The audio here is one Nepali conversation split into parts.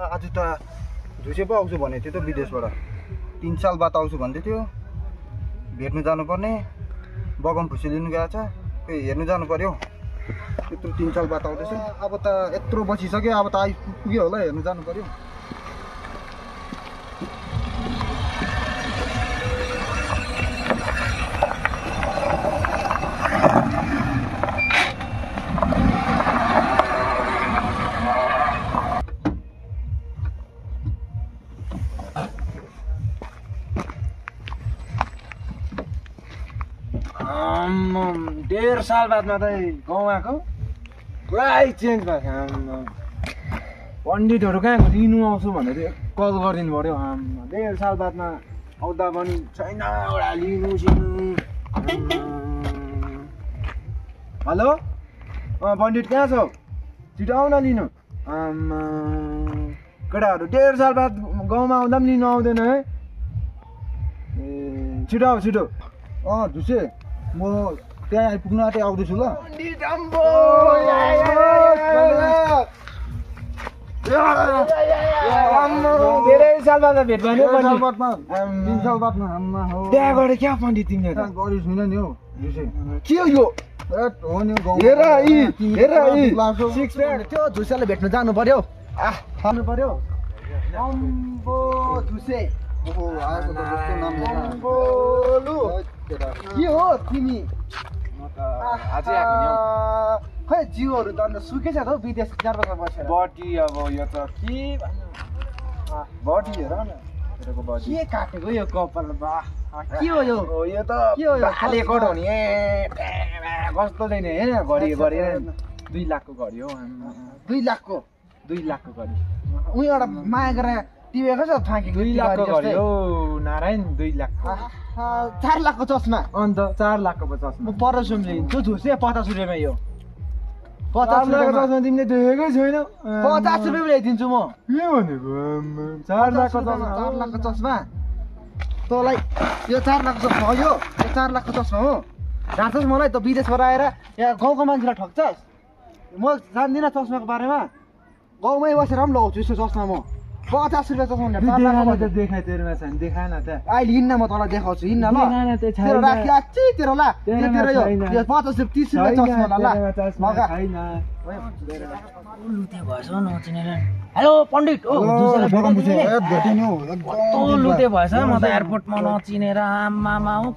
आज त झुसे पो आउँछु भनेको थियो त विदेशबाट 3 साल बाद आउँछु भन्दै थियो भेट्नु जानुपर्ने बगम फुसी लिनु गएको छ खै हेर्नु जानु पर्यो त्यत्रो 3 साल बाद आउँदैछ अब त यत्रो बसिसक्यो अब त आइपुग्यो होला हेर्नु जानु पर्यो डेढ़ साल बादमा त गाउँ आएको पुरै चेन्ज भएको पण्डितहरू कहाँ लिनु आउँछु भनेर कल गरिदिनु पर्यो डेढ़ साल बादमा आउँदा पनि छैन एउटा लिनु सिनु हेलो पण्डित कहाँ छौ छिटो आउन लिनु केटाहरू डेढ़ साल बाद गाउँमा आउँदा पनि लिनु आउँदैन है ए छिटो आऊ छिटो झुसे म त्यहाँ आइपुग्न आँटे आउँदैछु ल धेरै साल बाद भेट भयो 3 साल बादमा बिहा गरे क्या पण्डित तिमीले गरिस् हुन नि हौ झुसे के हो यो हो नि सिक्स प्याक त्यो झुसेलाई भेट्न जानु पर्यो जानु पर्यो अम्बो झुसे ओहो आएको त जस्तो नाम के हो तिमी आजै आएको नि खै जिउहरू त अन्त सुकेछ त हौ विदेश 4 वर्ष बसेर बडी अब यो त के बडी हेर न तेरोको बडी के काटेको यो कपाल बा के हो यो यो त बाले कट हो नि कस्तो छैन हेर घडी 2 लाखको घडी हो 2 लाखको घडी उही एउटा माया गरेर टिपेको छ फाँकेको 2 लाखको घडी हो नारायण 2 लाखको 4 लाखको चस्मा अन्त 4 लाखको चस्मा म परसुमले हिँड्छु झुसे 50 रुपैयाँमा यो 50 लाखको चस्मा तिमीले देखेकै छैन 50 रुपैयाँ ल्याइदिन्छु म के भनेको 4 लाखको चस्मा तँलाई यो 4 लाखको चस्मा हो यो 4 लाखको चस्मा हो जान्छस् मलाई त विदेशबाट आएर यहाँ गाउँको मान्छेलाई ठग्छस् म जान्दिनँ चस्माको बारेमा गाउँमै बसेर पनि लगाउँछु यस्तो चस्मा म 50 रुपैयाँ चस्मा देखाइ तेरोमा छ नि देखा न त अहिले हिँड्न म तँलाई देखाउँछु हिँड्न ल तेरो राखी आछि तेरो ला तेरो यो 50 रुपैयाँ 30 रुपैयाँ चस्मा ल मगा छैन लुते भएछ नचिनेर हेलो पण्डित ओ बगम फुसी भेट्यो नि हौ कस्तो लुते भएछ म त एयरपोर्टमा नचिनेर आमामा हो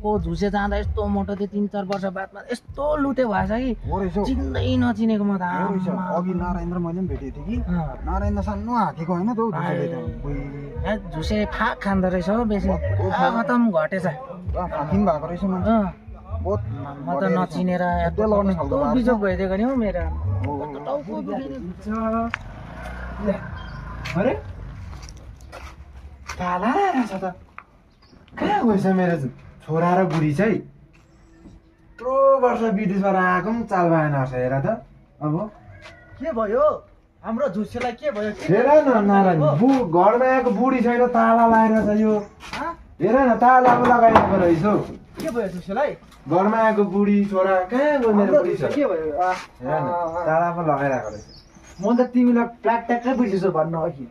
को झुसे जाँदा यस्तो मोटो थियो 3-4 वर्ष बादमा यस्तो लुते भएछ कि चिन्दै नचिनेको म त अघि नारायण र मैले पनि भेटेको थिएँ कि नारायण सानो हाकेको होइन त झुसे फाक खाँदो रहेछ हो बेसी खतम घटेछ फाकिङ भएको रहेछ मान्छे बहुत म त नचिनेर बिजोग भइदिएको नि हौ मेरो अरे काला रहेछ त कहाँ गएछ मेरो छोरा र बुढी चाहिँ यत्रो वर्ष विदेशबाट आएको पनि चाल भएन रहेछ हेर त अब के भयो हाम्रो झुसेलाई के भयो हेर न नारायण घरमा आएको बुढी छैन ताला लगाएर छ यो हेर न ताला लगाइएको रहेछ के भयो झुसेलाई घरमा आएको बुढी छोरा कहाँ गयो मेरो बुढी छ के भयो हेर न ताला पो लगाइरहेको रहेछ म त तिमीलाई ट्याक्कै बुझेछु भन्न अघि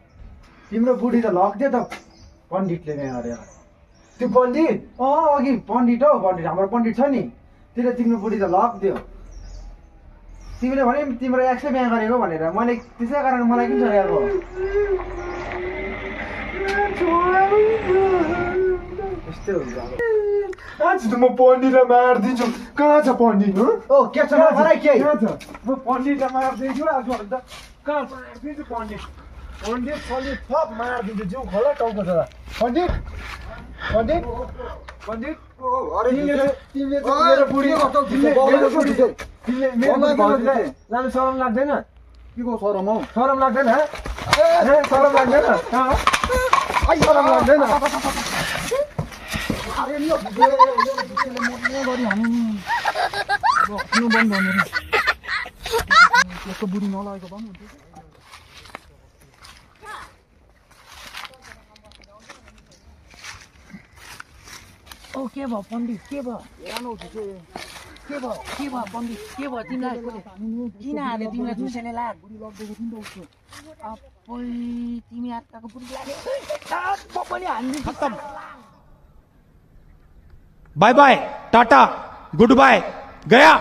तिम्रो बुढी त लगिदियो त पण्डितले नै अरे त्यो पण्डित अघि पण्डित हौ पण्डित हाम्रो पण्डित छ नि त्यसले तिम्रो बुढी त लगिदियो तिमीले भने तिम्रो एक्सै बिहा गरेको भनेर मैले त्यसै कारण मलाई किन छोडेको यस्तै हुन्छ आज त म पण्डितलाई मारिदिन्छु कहाँ छ पण्डित हो के छ मलाई के म पण्डितलाई मारिदिन्छु आज भन्दा कहाँ मारिदिन्छु पण्डित थप मारिदिन्छु जिउ खोला टाउको छ पण्डित अरे तिमीले मेरो बुढी लानु शरम लाग्दैन के को शरम हौ शरम लाग्दैन शरम लाग्दैन शरम लाग्दैन अरे यो गरी हामी बन्द भनेर त्यसको बुढी नलागेको भए पनि ओ के भयो पण्डित के भयो के भयो पण्डित के भयो तिमीलाई किन हाल्यो तिमीलाई झुसेले लाग अप्पै तिमी आत्ताको पुर्ख लाग्यो पनि हान्दै खत्म bye bye tata good bye गया